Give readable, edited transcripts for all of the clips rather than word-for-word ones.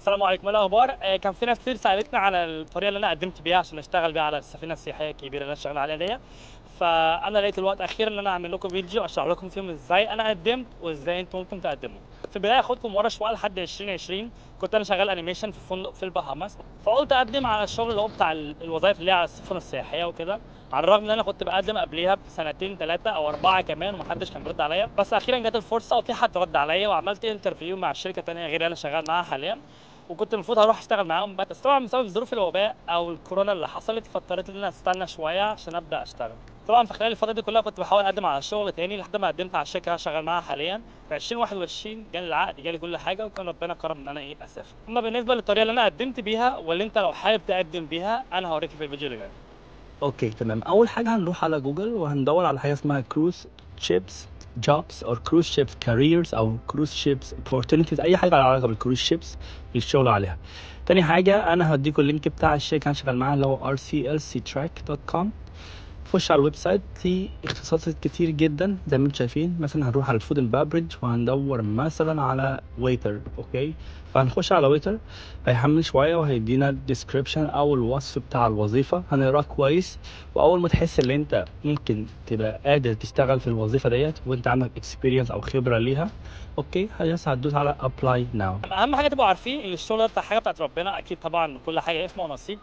السلام عليكم، إيه الاخبار؟ كان في ناس كتير سالتنا على الطريقة اللي انا قدمت بيها عشان اشتغل بيها على السفينة السياحية الكبيرة اللي انا شغال عليها دي. فانا لقيت الوقت اخيرا ان انا اعمل لكم فيديو اشرح لكم فيهم ازاي انا قدمت وازاي انتم ممكن تقدموا. في البداية اخدكم ورا شوية لحد 2020، كنت انا شغال animation في فندق في البهاماس، فقلت اقدم على الشغل اللي هو بتاع الوظائف اللي هي على السفن السياحية وكده، على الرغم ان انا كنت بقدم قبليها بسنتين 3 او 4 كمان ومحدش كان بيرد عليا، بس اخيرا جت الفرصة وفي حد رد عليا وعملت interview مع شركة ثانية غير اللي انا شغال معاها حاليا، وكنت المفروض هروح اشتغل معاهم، بس طبعا بسبب ظروف الوباء او الكورونا اللي حصلت فاضطريت ان انا استنى شوية عشان ابدا اشتغل. طبعا في خلال الفترة دي كلها كنت بحاول اقدم على شغل تاني لحد ما قدمت على الشركة اللي انا شغال معاها حاليا. في 2021 جالي العقد، جالي كل حاجة، وكان ربنا كرم ان انا اسافر. اما بالنسبة للطريقة اللي انا قدمت بيها واللي انت لو حابب تقدم بيها انا هوريك في الفيديو اللي جاي. okay تمام. اول حاجة هنروح على جوجل وهندور على حاجة اسمها cruise ships jobs او cruise ships careers او cruise ships opportunities، اي حاجة لها علاقة بال cruise ships للشغل عليها. تاني حاجة انا هديكم ال link بتاع الشركة اللي انا شغال معاها اللي هو rclctrack.com. خش على ال website، في اختصاصات كتير جدا زي ما انتم شايفين. مثلا هنروح على ال food and beverage وهندور مثلا على waiter. okay، فهنخش على waiter، هيحمل شوية وهيدينا ال description او الوصف بتاع الوظيفة، هنقراه كويس. واول ما تحس ان انت ممكن تبقى قادر تشتغل في الوظيفة ديت وانت عندك experience او خبره ليها، okay بس هتدوس على apply now. اهم حاجة تبقوا عارفين ان الشغل ده بتاع حاجة بتاعت ربنا، اكيد طبعا كل حاجة اسمه ونصيب،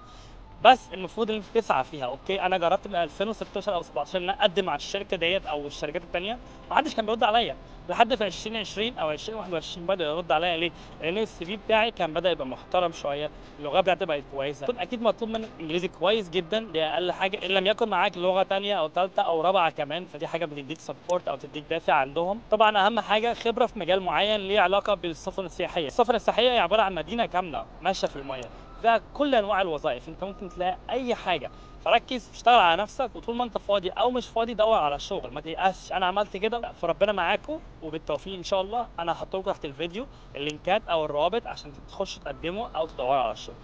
بس المفروض ان انت تسعى فيها. okay، انا جربت من 2016 او 17 ان انا اقدم على الشركة ديت او الشركات الثانية، ما حدش كان بيرد عليا لحد في 2020 او 2021 بدا يرد عليا. ليه؟ لان ال CV بتاعي كان بدا يبقى محترم شوية، اللغة بتاعتي بقت كويسة. اكيد مطلوب منك انجليزي كويس جدا، دي اقل حاجة، ان لم يكن معاك لغة ثانية او ثالثة او رابعه كمان، فدي حاجة بتديك support او تديك دافع عندهم. طبعا اهم حاجة خبره في مجال معين ليه علاقة بالسفن السياحية. السفن السياحية هي عبارة عن مدينة كاملة ماشية في المية، فيها كل انواع الوظائف، انت ممكن تلاقي اي حاجة. فركز، اشتغل على نفسك، وطول ما انت فاضي او مش فاضي دور على شغل، ما تيأسش. انا عملت كده، فربنا معاكم وبالتوفيق ان شاء الله. انا هحط لكم تحت الفيديو اللينكات او الروابط عشان تخشوا تقدموا او تدوروا على الشغل.